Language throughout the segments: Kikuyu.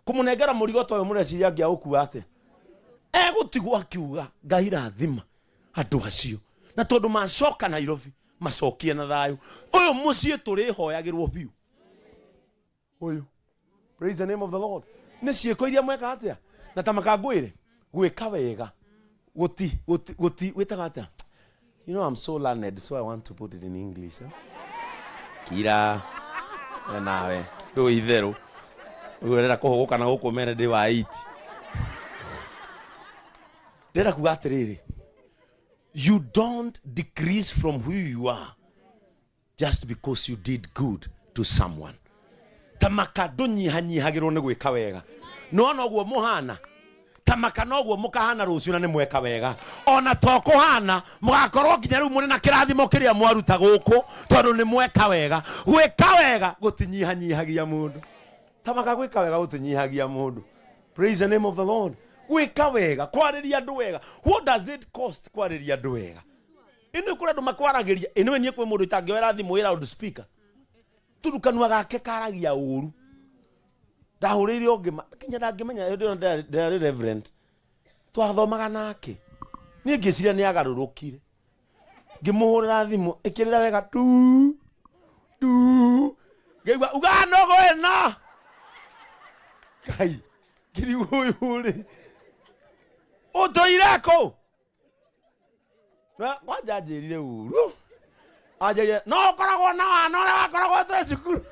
Kũmũnengera mũrigo ta ũyũ mũreciria angĩaũkua atĩa? Egũtigwo akiuga Ngai rathima andũ acio, na tondũ macoka Nairobi macokie na thayũ. Ũyũ mũciĩ tũrĩhoyagĩrwo biũ ũyũ. Praise the name of the Lord. Nĩ ciĩko iria mweka atĩa na ta makangwĩre gwĩka wega gũti gũti gũti wĩtaga atĩa? You know I'm so learned, so I want to put it in English, eh? Kira we nawe ndũĩ itherũ rĩu ũrenda kũhũgũka na gũkũ mene ndĩ wa 8. Ndĩrenda kuga atĩrĩrĩ, you don't decrease from who you are just because you did good to someone. Tamaka ndũnyihanyihagĩrwo nĩ gwĩka wega. Nĩwona ũguo mũhana tamaka noguo mũkahana rũciũ, na nĩ mweka wega ona to kũhana mũgakorwo nginya rĩu mũrĩ na kĩrathimo kĩrĩa mwaruta gũkũ, tondũ nĩ mweka wega. Gwĩka wega gũtinyihanyihagia mũndũ. Tamaka gwĩka wega gũtinyihagia mũndũ. Praise the name of the Lord. Gwĩka wega, kwarĩria andũ wega, what does it cost kwarĩria andũ wega? Ĩno kũrĩ andũ makwaragĩria ĩno. Niĩ kwĩ mũndũ itangĩoera thimũ ĩ loud speaker, tondũ kanua gake karagia ũru. Ndahũrĩire ũngĩ kinya ndangĩmenya hĩndĩ ĩyo ndĩrarĩ reverend, twathomaga nake. Niĩ ngĩciria nĩ agarũrũkire. Ngĩmũhũrĩra thimũ ĩkĩrĩra wega tu tu, ngĩigua uga nũgũ ĩno. Ngai, ngĩrigwo ũyũ rĩ ũtũire kũ? Na kwanja anjĩrire uru anjĩrire no ũkoragwo na wana ũrĩa wakoragwo twĩ cukuru.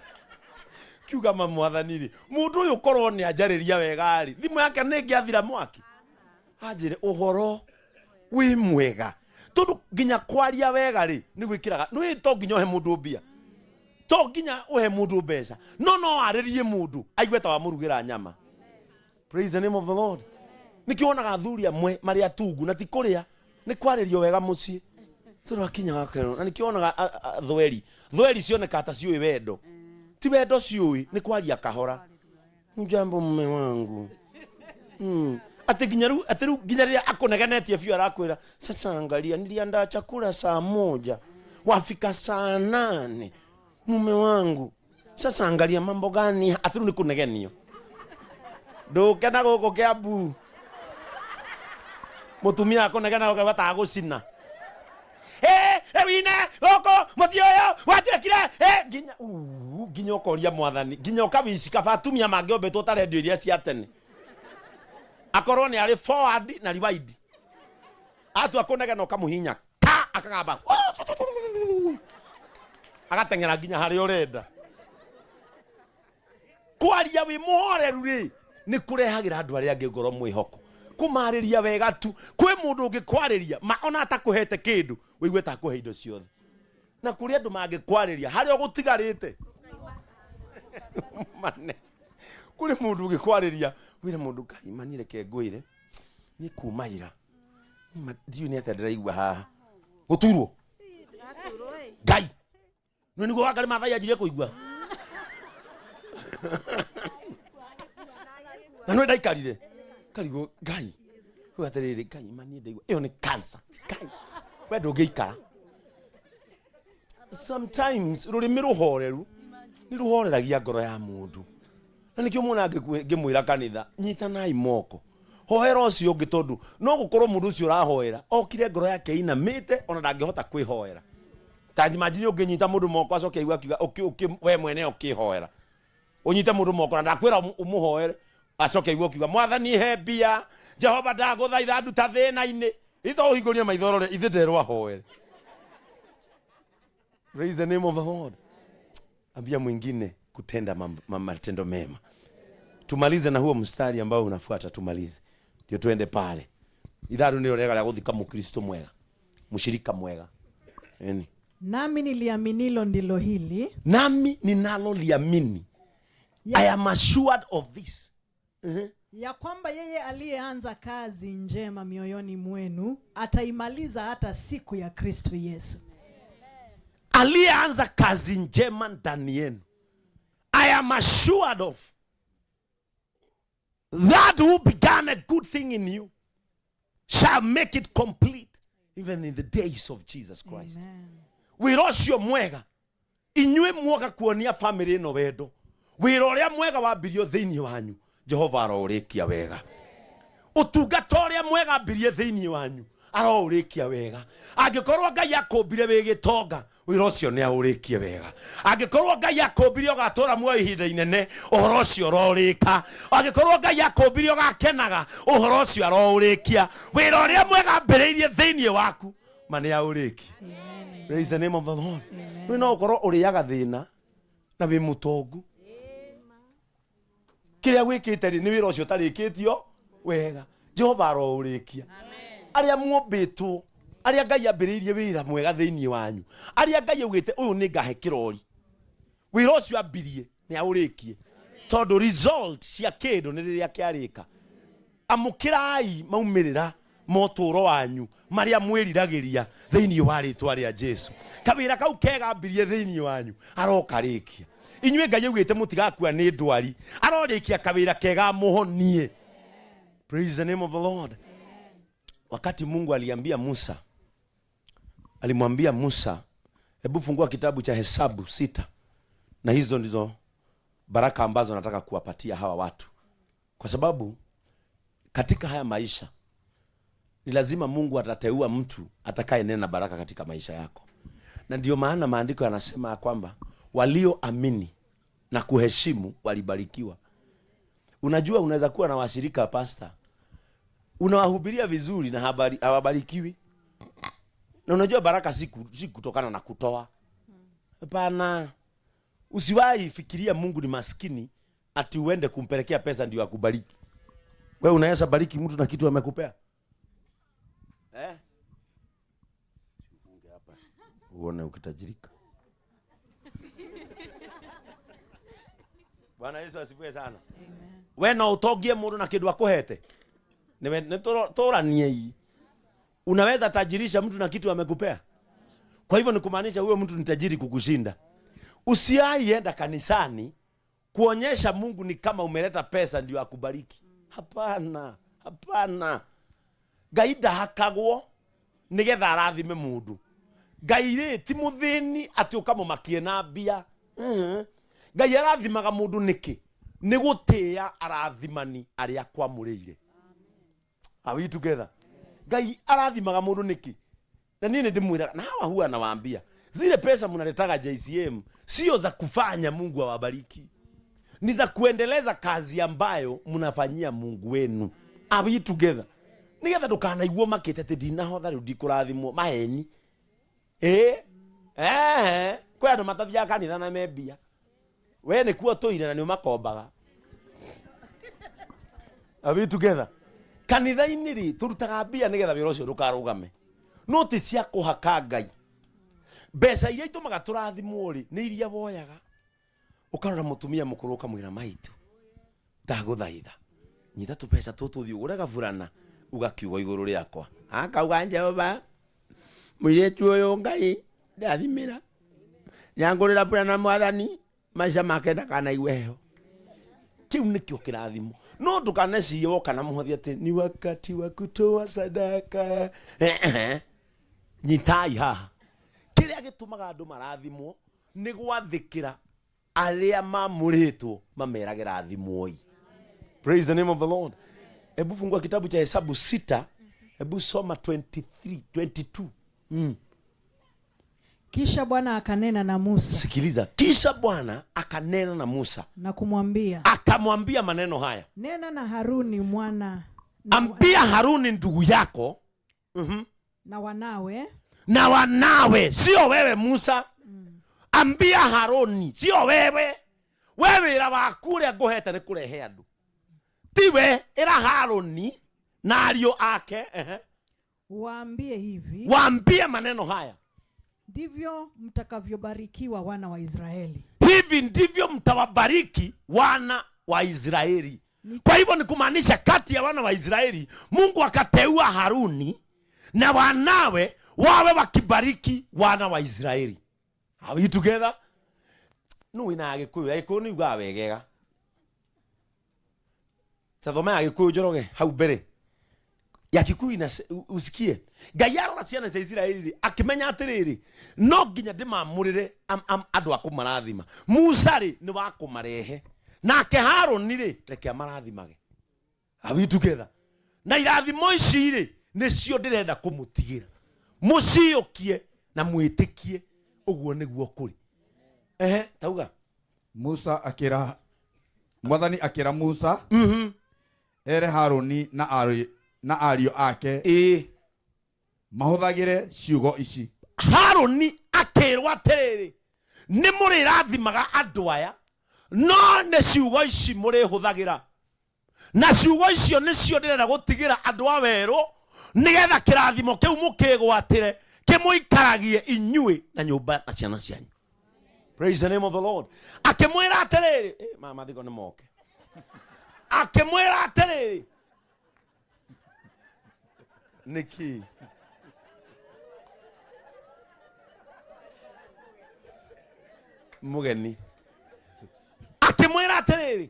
Kiuga ma mwathani rĩ, mũndũ ũyũ korwo nĩ anjarĩria wega rĩ, thimũ yake nĩ ĩngĩathira mwaki. Anjĩre ũhoro wĩ mwega, tondũ nginya kwaria wega rĩ nĩ gwĩkĩraga nĩ to nginya ũhe mũndũ mbia, to nginya ũhe mũndũ mbeca, no no warĩrie mũndũ aigue ta wamũrugĩra nyama. Praise the name of the Lord. Nĩkĩo wonaga athuri amwe marĩ atungu na ti kũrĩa, nĩ kwarĩrio wega mũciĩ tondũ akinya gakerwo. Na nĩkĩo wonaga thweri thweri cionekaga ta ciũĩ wendo, ti wendo ciũĩ, nĩ kwaria kahora. Jambo mume wangu. Atĩ nginya rĩu, atĩ rĩu nginya rĩrĩa akũnegenetie biũ arakwĩra, sasa angalia, niliandaa chakula saa 1, wafika saa 8, mume wangu, sasa angalia mambo gani. Atĩ rĩu nĩ kũnegenio. Ndũke na gũkũ Kĩambu mũtumia akũnegena ũkaigua ta agũcina. "Ĩ, rĩu ine gũkũ mũciĩ ũyũ gwatuĩkire ĩ," nginya uu, nginya ũkoria mwathani, nginya ũkawici kaba atumia mangĩombĩtwo ta rendio iria cia tene, akorwo nĩ arĩ forward na rewind. Atua kũnegena ũkamũhinya ka akagamba agateng'era nginya harĩa ũrenda. Kwaria wĩ mũhoreru rĩ nĩ kũrehagĩra andũ arĩa angĩ ngoro mwĩhoko. Kũmarĩria wega tu, kwĩ mũndũ ũngĩkwarĩria ma ona atakũhete kĩndũ wĩigue ta akũhe indo ciothe, na kũrĩ andũ mangĩkwarĩria harĩa ũgũtigarĩte mane. Kũrĩ mũndũ ũngĩkwarĩria wĩre mũndũ, Ngai mani reke ngwĩre nĩ kuma ira ndiũĩ nĩ atĩa ndĩraigua haha gũturwo. Ngai nĩ nĩguo Wangarĩ Maathai anjirie kũigua na nĩ ndaikarire karigwo. Ngai kuga atĩrĩrĩ, Ngai mani ndaigua ĩyo nĩ cancer. Ngai we ndũngĩikara. Sometimes rũrĩmĩ rũhoreru nĩ rũhoreragia ngoro ya mũndũ, na nĩkĩo muona ngĩmwĩra kanitha, nyitanai moko, hoera ũcio ũngĩ, tondũ no gũkorwo mũndũ ũcio ũrahoera okire ngoro yake inamĩte ona ndangĩhota kwĩhoera. Ta imagine ũngĩnyita mũndũ moko acoke aigue akiuga we mwene ũkĩhoera. Ũnyite mũndũ moko na ndakwĩra ũmũhoere, acoke aigue ũkiuga, mwathani he mbia, Jehova ndagũthaitha nduta thĩna-inĩ. Itho ũhingũrie maitho ũrore ithe nderwo ahoere. Praise the name of the Lord. Ambia mwingine kutenda matendo mema. Tumalize na huo mstari ambao unafuata, tumalize ndio tuende pale. Itharu nĩrĩo rĩega rĩa gũthika mũkristo mwega, mshirika mwega. Eni. Nami niliaminilo ndilo hili, Nami ninaloliamini, I am assured of this, ya kwamba yeye aliyeanza kazi njema mioyoni mwenu ataimaliza hata siku ya Kristo Yesu. Aliyeanza kazi njema ndani yenu, I am assured of that who began a good thing in you shall make it complete even in the days of Jesus Christ. Amen. Wĩra ũcio mwega inyuĩ muoka kuonia famĩlĩ ĩno wendo, wĩra ũrĩa mwega wambirio thĩinĩ wanyu, Jehova aroũrĩkia wega. Ũtungata ũrĩa mwega ambirie thĩinĩ wanyu aroũrĩkia wega. Angĩkorwo Ngai akũmbire wĩ gĩtonga, wĩra ũcio nĩ aũrĩkie wega. Angĩkorwo Ngai akũmbire ũgatũra muoyo ihinda inene, ũhoro ũcio ũrorĩka. Angĩkorwo Ngai akũmbire ũgakenaga, ũhoro ũcio aroũrĩkia. Wĩra ũrĩa mwega ambĩrĩirie thĩinĩ waku, ma nĩ aũrĩkie. Amen. Praise the name of the Lord. Amen. Rĩu no ũkorwo ũrĩaga thĩna na wĩ mũtongu. Kĩrĩa gwĩkĩte rĩ, nĩ wĩra ũcio ũtarĩkĩtio wega. Jehova aroũrĩkia. Arĩa muombĩtwo, arĩa Ngai ambĩrĩirie wĩra mwega thĩinĩ wanyu, arĩa Ngai augĩte ũyũ nĩ ngahe kĩrori, wĩra ũcio ambirie nĩ aũrĩkie, tondũ result cia kĩndũ nĩ rĩrĩa kĩarĩka. Amũkĩrai maumĩrĩra ma ũtũũro wanyu marĩa mwĩriragĩria thĩinĩ wa rĩtwa rĩa Jesu. Kawĩra kau kega ambirie thĩinĩ wanyu arokarĩkia. Inyuĩ Ngai augĩte mũtigakua nĩ ndwari, arorĩkia kawĩra kega amũhonie. Praise the name of the Lord. Wakati Mungu aliambia Musa, alimwambia Musa, hebu fungua kitabu cha Hesabu 6, na hizo ndizo baraka ambazo nataka kuwapatia hawa watu, kwa sababu katika haya maisha ni lazima Mungu atateua mtu atakayenena baraka katika maisha yako. Na ndio maana maandiko yanasema ya kwamba walioamini na kuheshimu walibarikiwa. Unajua, unaweza kuwa na washirika pastor, unawahubiria vizuri na hawabarikiwi. Na unajua baraka si kutokana na kutoa. Hapana. Usiwahi fikiria Mungu ni maskini ati uende kumpelekea pesa ndio akubariki. Wewe unaweza bariki mtu na kitu amekupea? Ufunge hapa uone ukitajirika. Bwana Yesu asifiwe sana. Amen. We no utongie mundu na kindu akuhete. Niwe nĩ tũranie. Unaweza tajirisha mtu na kitu amekupea. Kwa hivyo ni kumaanisha huyo mtu ni tajiri kukushinda. Usiai enda kanisani kuonyesha Mungu ni kama umeleta pesa ndio akubariki. Hapana, hapana. Ngai ndahakagwo nigetha arathime mundu. Ngai rĩ ti muthini ati ukamumakie na mbia. Ngai arathimaga mundu niki? Ni gutia arathimani aria kwamuriire. Are we together? Ngai arathimaga mundu niki? Na niĩ ndimwiraga, na hawa huwa nawaambia, zile pesa mnaletaga JCM sio za kufanya Mungu awabariki, ni za kuendeleza kazi ambayo mnafanyia Mungu wenu. Are we together? Nigetha ndukanaiguo makite ati ndinahotha riu ndikurathimwo maheni. Kwĩ andũ matathiaga kanitha na membia. We nĩkuo tũire na nĩ ũmakombaga. Are we together? Kanitha-inĩ rĩ, tũrutaga mbia nĩgetha wĩra ũcio ndũkarũgame. No ti cia kũhaka Ngai. Mbeca iria itũmaga tũrathimwo rĩ, nĩ iria woyaga. Ũkarora mũtumia mũkũrũ ũkamwĩra, maitu, ndagũthaitha, nyita tũbeca tũtũ ũthiĩ ũgũre gaburana, uga kiugo igũrũ rĩakwa. Akauga, Jehova, mũirĩtu ũyũ Ngai ndathimĩra, nĩangũrĩra burana mwathani, maica make ndakanaigue heho. Kĩu nĩkĩo kĩrathimo. No ndũkanecirie woka na mũhothi atĩ ni wakati wa kutoa sadaka. Nyitai haha. Kĩrĩa gĩtũmaga andũ marathimwo nĩ gwathĩkĩra arĩa mamũrĩtwo mamerage rathimwoi. Praise the name of the Lord. Hebu fungua kitabu cha Hesabu 6, hebu soma 23, 22. Kisha Bwana akanena na Musa. Sikiliza. Kisha Bwana akanena na Musa. Na kumwambia. Akamwambia maneno haya. Nena na Haruni mwana na Ambia Haruni ndugu yako. Na wanawe. Na wanawe, sio wewe Musa. Ambia Haruni, sio wewe. Wewe wĩra waku ũrĩa ngũhete nĩ kũrehe andũ. Tiwe, ĩra Haruni na ariũ ake. Waambie hivi. Waambie maneno haya. Ndivyo mtakavyobarikiwa wana wa Israeli. Hivi ndivyo mtawabariki wana wa Israeli. Kwa hivyo ni kumaanisha kati ya wana wa Israeli Mungu akateua Haruni na wanawe wawe wakibariki wana wa Israeli. Are we together? No wina Agikuyu, Agikuyu ni ugaga wegega. Tathoma ya Gikuyu Njoroge hau mbere. Ya Kikuyu ina usikie. Ngai arora ciana cia Israeli rĩ, akĩmenya atĩrĩrĩ, no nginya ndĩmamũrĩre andũ a kũmarathima. Musa rĩ, nĩ wa kũmarehe. Nake Harũni rĩ, reke amarathimage. Are we together? Na irathimo ici rĩ, nĩcio ndĩrenda kũmũtigĩra, mũciyũkie na mwĩtĩkie ũguo nĩguo kũrĩ. Ehe, tauga. Musa akĩra, Mwathani akĩra Musa ere Harũni na ariũ ake mahũthagĩre ciugo ici. Harũni akĩrwo atĩrĩrĩ, nĩ mũrĩrathimaga andũ aya, no nĩ ciugo ici mũrĩhũthagĩra, na ciugo icio nĩcio ndĩrenda gũtigĩra andũ a werũ, nĩgetha kĩrathimo kĩu mũkĩgwatĩre, kĩmũikaragie inyuĩ na nyũmba na ciana cianyu. Praise the name of the Lord. Akĩmwĩra atĩrĩrĩ, mama thiko nĩ moke. Akĩmwĩra atĩrĩrĩ, nĩkĩ mũgeni? Akĩmwĩra atĩrĩrĩ,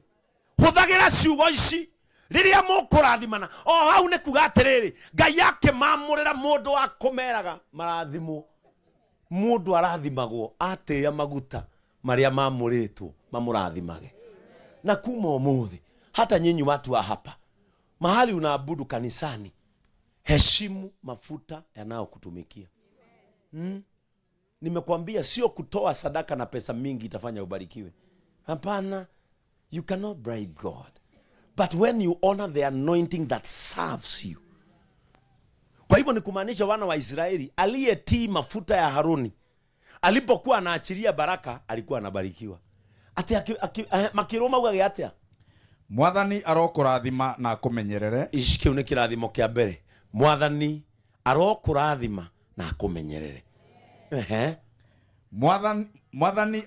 hũthagĩra ciugo ici rĩrĩa mũkũrathimana. O hau nĩ kuga atĩrĩrĩ, Ngai akĩmamũrĩra mũndũ wa kũmeraga marathimwo. Mũndũ arathimagwo atĩĩa maguta marĩa mamũrĩtwo mamũrathimage. Na kuma ũmũthĩ, hata nyinyi watu wa hapa mahali unaabudu kanisani, heshimu mafuta yanayokutumikia. Nimekwambia sio kutoa sadaka na pesa mingi itafanya ubarikiwe. Hapana, you cannot bribe God. But when you honor the anointing that serves you. Kwa hivyo ni kumaanisha wana wa Israeli, aliyetii mafuta ya Haruni alipokuwa anaachilia baraka alikuwa anabarikiwa. Ati makĩrwo maugage atĩa? Mwathani arokũrathima na akũmenyerere. Ici kĩu nĩ kĩrathimo kĩa mbere. Mwathani arokũrathima na akũmenyerere. Ehe. Mwathani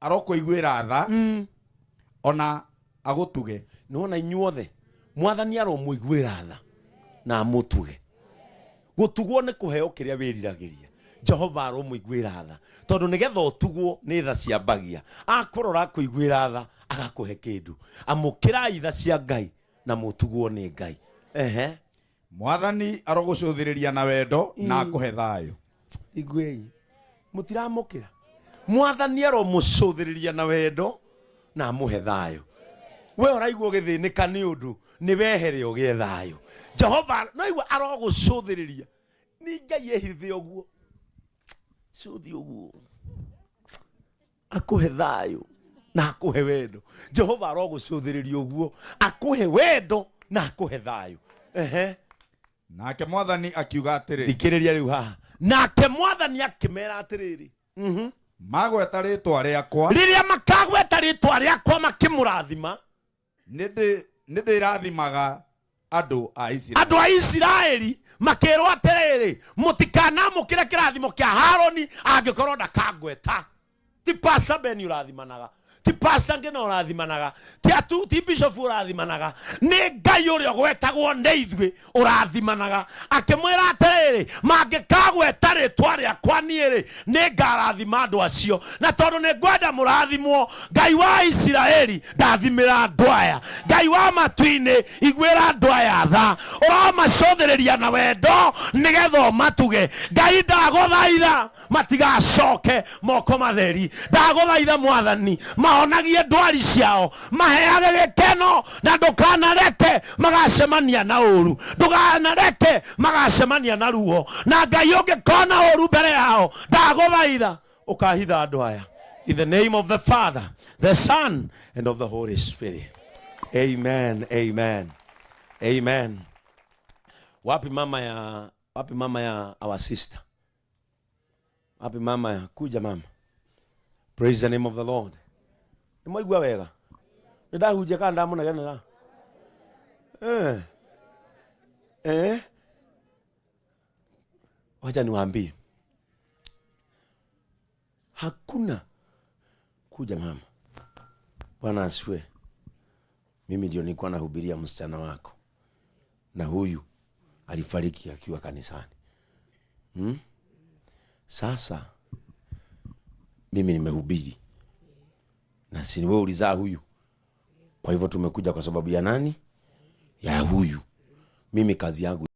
arokũiguĩra tha ona agũtuge. Nĩwona inyuothe, Mwathani aromũiguĩra tha na amũtuge. Gũtugwo nĩ kũheo kĩrĩa wĩriragĩria. Jehova aromũiguĩra tha, tondũ nĩgetha ũtugwo nĩ tha ciambagia. Akũrora akũiguĩra tha, agakũhe kĩndũ. Amũkĩrai tha cia Ngai na mũtugwo nĩ Ngai. Ehe. Mwathani arogũcũthĩrĩria na wendo na akũhe thayũ. Iguei, mũtiramũkĩra. Mwathani aromũcũthĩrĩria na wendo na amũhe thayũ. We ũraigua ũgĩthĩnĩka nĩ ũndũ nĩ wehere ũgĩe thayũ. Jehova no igua arogũcũthĩrĩria. Nĩ Ngai ehithe ũguo, cũthi ũguo, akũhe thayũ na akũhe wendo. Jehova arogũcũthĩrĩria ũguo, akũhe wendo na akũhe thayũ. Ehe. Nake Mwathani akiuga atĩrĩ. Thikĩrĩria rĩu haha. Nake Mwathani akĩmera atĩrĩrĩ, Magweta rĩtwa rĩakwa, rĩrĩa makagweta rĩtwa rĩakwa makĩmũrathima, nĩ ndĩrathimaga andũ a Isiraeli. Andũ a Isiraeli makĩrwo atĩrĩrĩ, mũtikanamũkĩre kĩrathimo kĩa Harũni angĩkorwo ndakangweta. Ti Pastor Ben ũrathimanaga, ti Pastor Ngina ũrathimanaga, ti atu, ti Bishop ũrathimanaga, nĩ Ngai ũrĩa ũgwetagwo nĩ ithuĩ ũrathimanaga. Akĩmwĩra atĩrĩrĩ, mangĩkagweta rĩtwa rĩakwa niĩ rĩ, nĩ ngarathima andũ acio. Na tondũ nĩ ngwenda mũrathimwo, Ngai wa Isiraeli ndathimĩra andũ aya. Ngai wa matu-inĩ iguĩra andũ aya tha, ũramacũthĩrĩria na wendo nĩgetha ũmatuge. Ngai ndagũthaitha matigacoke moko matheri. Ndagũthaitha Mwathani mahonagie ndwari ciao, maheage gĩkeno, na ndũkanareke magacemania na ũru, ndũkanareke magacemania na ruo. Na Ngai ũngĩkona ũru mbere yao, ndagũthaitha ũkahitha andũ aya. In the name of the Father, the Son, and of the Holy Spirit. Amen, amen, amen. Wapi mama ya, wapi mama ya our sister? Wapi mama ya, kuja mama. Praise the name of the Lord. Nĩ mwaigua wega? Nĩ ndahunjia kana ndamũnegenera? Wacha niwaambie. Hakuna kuja mama. Bwana asifiwe. Mimi ndio nilikuwa nahubiria msichana wako. Na huyu alifariki akiwa kanisani. Sasa mimi nimehubiri. Na si wewe ulizaa huyu. Kwa hivyo tumekuja kwa sababu ya nani? Ya huyu. Mimi kazi yangu